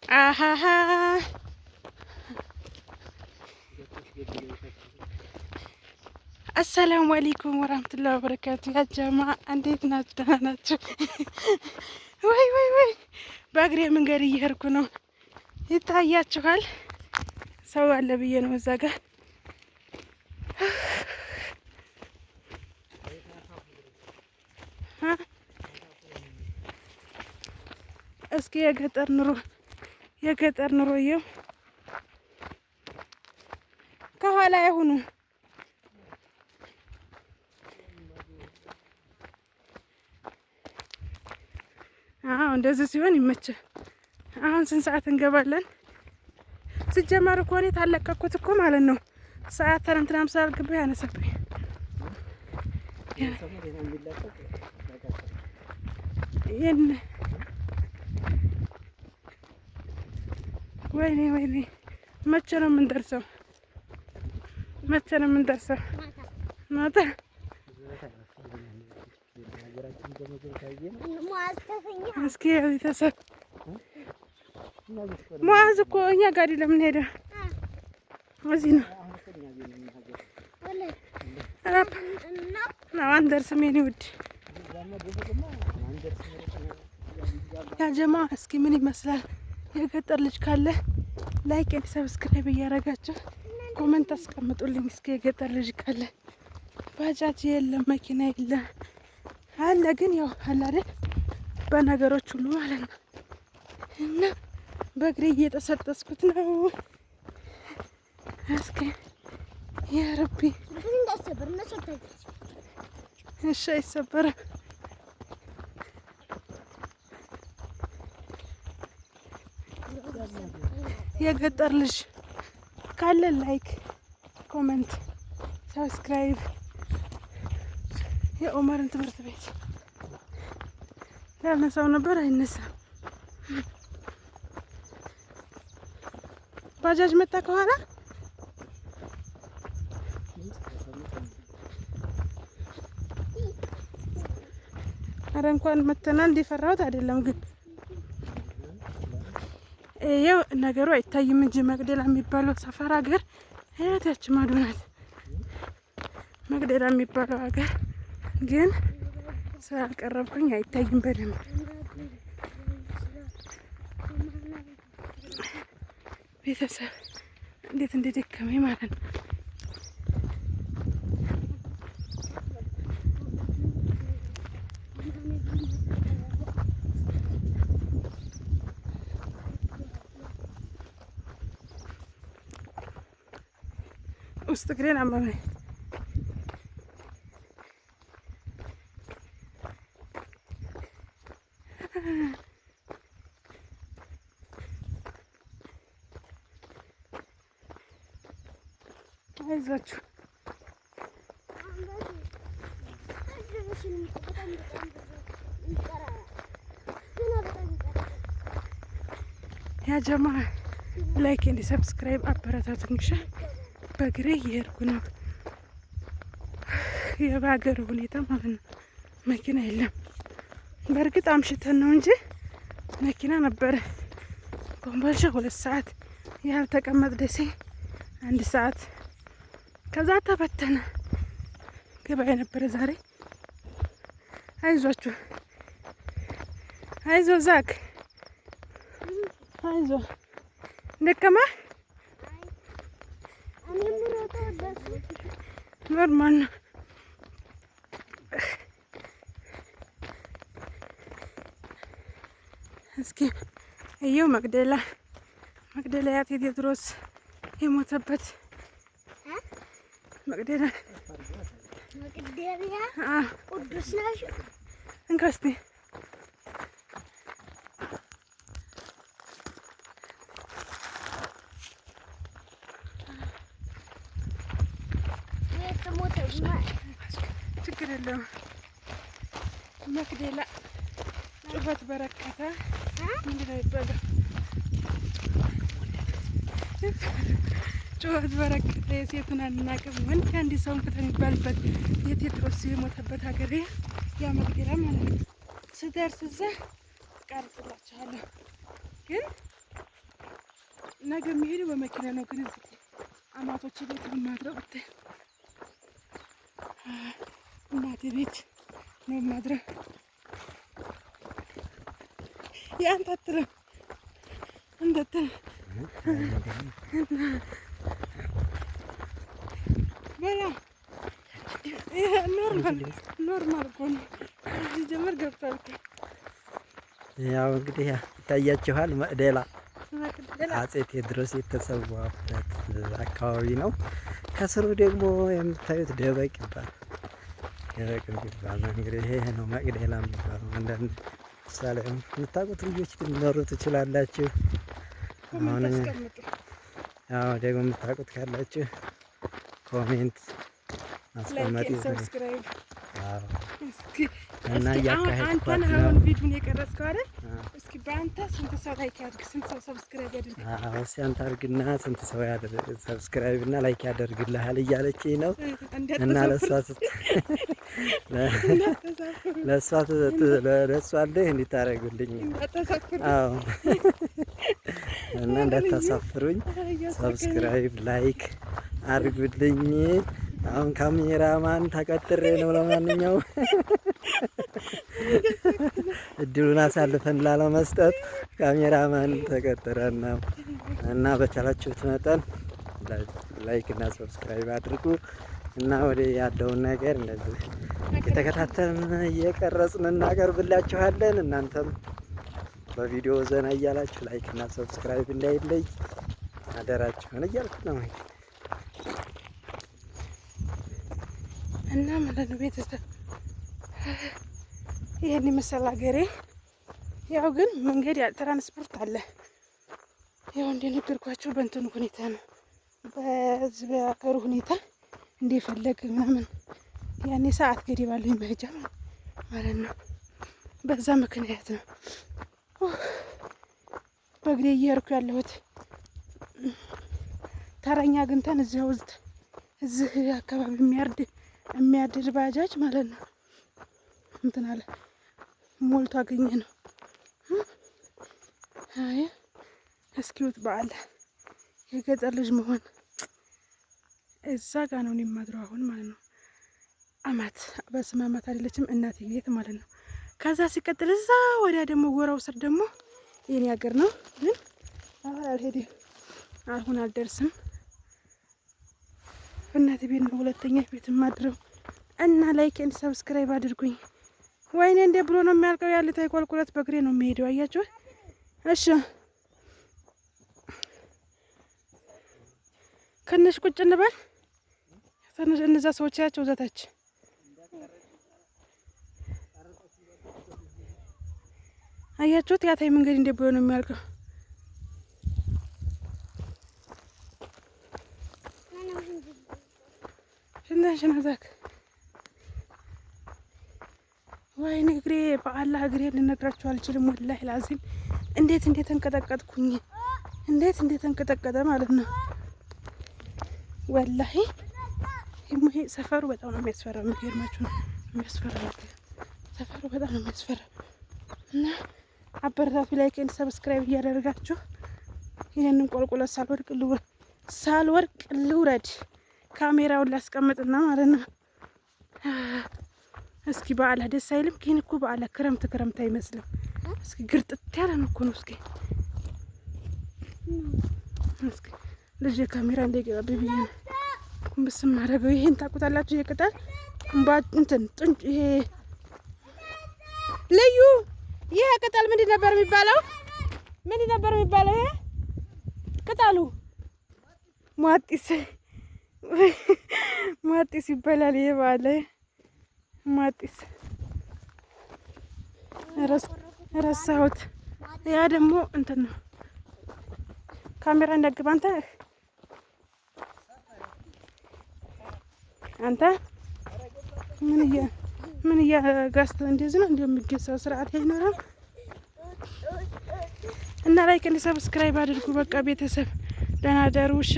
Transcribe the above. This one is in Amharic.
አሃሃ السلام عليكم ورحمة الله وبركاته። يا جماعة እንዴት ናችሁ? ደህና ናችሁ? ወይ ወይ ወይ፣ በእግሬ መንገድ እየሄድኩ ነው። ይታያችኋል። ሰው አለ ብዬ ነው እዛ ጋር። እስኪ የገጠር ኑሮ፣ የገጠር ኑሮ እየው፣ ከኋላ አይሁኑ። አዎ፣ እንደዚህ ሲሆን ይመቻል። አሁን ስንት ሰዓት እንገባለን? ሲጀመር እኮ እኔ ታለቀኩት እኮ ማለት ነው። ሰዓት ትናንትናም ስላልገባ ያነሰብኝ። ይህን ወይኔ ወይኔ፣ መቼ ነው የምንደርሰው? መቼ ነው የምንደርሰው? ማታ። እስኪ ቤተሰብ፣ ሙአዝ እኮ እኛ ጋር አይደለም የምንሄደው፣ እዚህ ነው። አንደርስም የኔ ውድ። يا جماعة እስኪ ምን ይመስላል? የገጠር ልጅ ካለ like and subscribe እያደረጋችሁ comment አስቀምጡልኝ። እስኪ የገጠር ልጅ ካለ። ባጃጅ የለም፣ መኪና የለም፣ አለ ግን ያው አለ አይደል በነገሮች ሁሉ ማለት ነው። እና በእግሬ እየጠሰጠስኩት ነው። እስኪ يا ربي፣ እሺ አይሰበርም። የገጠር ልጅ ካለ like፣ comment፣ subscribe። የኦመርን ትምህርት ቤት ላነሳው ነበር፣ አይነሳም። ባጃጅ መጣ ከኋላ። አረ እንኳን መተናል፣ እንዲፈራሁት አይደለም ግን ይኸው ነገሩ አይታይም እንጂ መቅደላ የሚባለው ሰፈር ሀገር እታች ማዶ ናት። መቅደላ የሚባለው ሀገር ግን ስላልቀረብኩኝ አይታይም በደንብ። ቤተሰብ፣ እንዴት እንደደከመኝ ማለት ነው። ውስጥ እግሬን አመመኝ። አይዟችሁ። يا جماعة like and subscribe አበረታቱኝ። እሺ፣ በእግሬ እየሄድኩ ነው። የበሀገር ሁኔታ ማለት ነው። መኪና የለም። በእርግጥ አምሽተን ነው እንጂ መኪና ነበረ። ኮምቦልቻ 2 ሰዓት ያህል ተቀመጥ፣ ደሴ አንድ ሰዓት፣ ከዛ ተበተነ። ገበያ ነበረ ዛሬ። አይዟችሁ፣ አይዞ ዛክ፣ አይዞ፣ ደከማ normal ነው። እስኪ እየው መቅደላ፣ መቅደላ የአፄ ቴዎድሮስ የሞተበት መቅደላ። መቅደላ ቅዱስ ነሽ። እንካ እስቲ። ችግር የለውም። መቅደላ ጩኸት በረከተ ምንድን ነው የሚባለው? ጩኸት በረከተ፣ የሴቱን አናውቅም። ወንድ አንድ ሰው ሞተ የሚባልበት የቴዎድሮስ የሞተበት ሀገር ያ መቅደላ ማለት ነው። ስደርስ እዛ ቀርጽላችኋለሁ ግን ነገ የሚሄደው በመኪና ነው። ግን እዚህ አማቶች ቤት ነው የማድረው። ብታይ እናቴ ቤት ነው የማድረው። የአንተ አትልም እንዳትል በላ normal normal እኮ ነው። እዚህ ጀምር ገብቷል እኮ። ያው እንግዲህ ይታያችኋል መቅደላ አጼ ቴዎድሮስ የተሰዋበት አካባቢ ነው። ከስሩ ደግሞ የምታዩት ደበቅ ይባላል። ደበቅ የሚባል ነው። እንግዲህ ይሄ ነው መቅደላ የሚባለው። አንዳንድ ምሳሌ የምታውቁት ልጆች ልትኖሩ ትችላላችሁ። Comment አስቀምጡ። ያው ደግሞ የምታውቁት ካላችሁ comment ማስቀመጥ Like፣ subscribe። እስኪ እና እስኪ አሁን እያካሄድኳት አንተን ነው። አሁን ቪዲዮን የቀረጽከው አይደል? እስኪ በአንተ ስንት ሰው like ያድርግ? ስንት ሰው subscribe ያድርግ? አዎ፣ እስኪ አንተ አድርግና ስንት ሰው subscribe እና like ያደርግልሃል እያለችኝ ነው። እና ለእሷ ለእሷ ለእሷ አለህ እንዲታረጉልኝ። አዎ፣ እና እንዳታሳፍሩኝ subscribe like አድርጉልኝ። አሁን ካሜራማን ተቀጥሬ ነው። ለማንኛውም እድሉን አሳልፈን ላለመስጠት ካሜራማን ተቀጥረን ነው እና በቻላችሁት መጠን like እና subscribe አድርጉ እና ወደ ያለውን ነገር እንደዚህ የተከታተልን እየቀረጽን እናቀርብላችኋለን። እናንተም በቪዲዮ ዘና እያላችሁ like እና subscribe እንዳይለይ አደራችሁን እያልኩ ነው። እና ማለት ነው ቤተሰብ፣ ይሄን ይመስላል ሀገሬ። ያው ግን መንገድ ትራንስፖርት አለ። ያው እንደነገርኳቸው በእንትኑ ሁኔታ ነው፣ በዚህ በሀገሩ ሁኔታ እንደፈለግ ምናምን ያኔ ሰዓት ገደብ አለው መሄጃ ማለት ነው። በዛ ምክንያት ነው በእግሬ እየሄድኩ ያለሁት። ተረኛ አግኝተን እዚያው እዚህ አካባቢ የሚያድር ባጃጅ ማለት ነው እንትን አለ፣ ሞልቶ አገኘ ነው። አይ እስኪውት በዓል የገጠር ልጅ መሆን። እዛ ጋ ነው እኔ የማድረው አሁን ማለት ነው። አማት በስመ አማት አይደለችም እናቴ ቤት ማለት ነው። ከዛ ሲቀጥል እዛ ወዲያ ደግሞ ጎራው ስር ደግሞ የኔ ሀገር ነው። ግን አሁን አልሄድም፣ አሁን አልደርስም። እናቴ ቤት ነው ሁለተኛ ቤት የማድረው። እና like and subscribe አድርጉኝ። ወይኔ እንደ ብሎ ነው የሚያልቀው። ያለ ቁልቁለት በእግሬ ነው የሚሄደው። አያችሁ? እሺ ትንሽ ቁጭ እንበል። ትንሽ እነዛ ሰዎች ያቸው ዘታች አያችሁት? ያታይ መንገድ እንደ ብሎ ነው የሚያልቀው። ሽንተን ሽናዛክ ወይኔ እግሬ፣ በአላህ እግሬ ልነግራችሁ አልችልም። ወላሂ ላዚም እንዴት እንዴት ተንቀጠቀጥኩኝ፣ እንዴት እንዴት ተንቀጠቀጠ ማለት ነው። ወላሂ ይሄ ሰፈሩ በጣም ነው የሚያስፈራው። የሚገርማችሁ ነው የሚያስፈራው ሰፈሩ በጣም ነው የሚያስፈራው። እና አበረታቱ፣ like and subscribe እያደረጋችሁ። ይሄንን ቁልቁለት ሳልወድቅ ልውረድ፣ ካሜራውን ላስቀምጥና ማለት ነው። እስኪ በዓላ ደስ አይልም? ግን እኮ በዓላ ክረምት ክረምት አይመስልም። እስኪ ግርጥት ያለ ነው እኮ ነው። እስኪ ልጅ ካሜራ እንዳይገባብኝ ብዬ ነው ኩምብስ ማድረገው። ይሄን ታውቁታላችሁ። ይሄ ቅጠል እንትን ጥንጭ ይሄ ልዩ ይሄ ቅጠል ምንድን ነበር የሚባለው? ምንድን ነበር የሚባለው? ይሄ ቅጠሉ ሟጢስ ሟጢስ ይባላል። ይሄ ባለ ሟጢስ ረሳሁት። ያ ደግሞ እንትን ነው። ካሜራ እንዳግባ አንተ ምን እያጋስ እንደዚህ ነው እንደው የሚገሳው ስርዓት አይኖርም። እና like and subscribe አድርጉ። በቃ ቤተሰብ ደህና ደሩ። እሺ።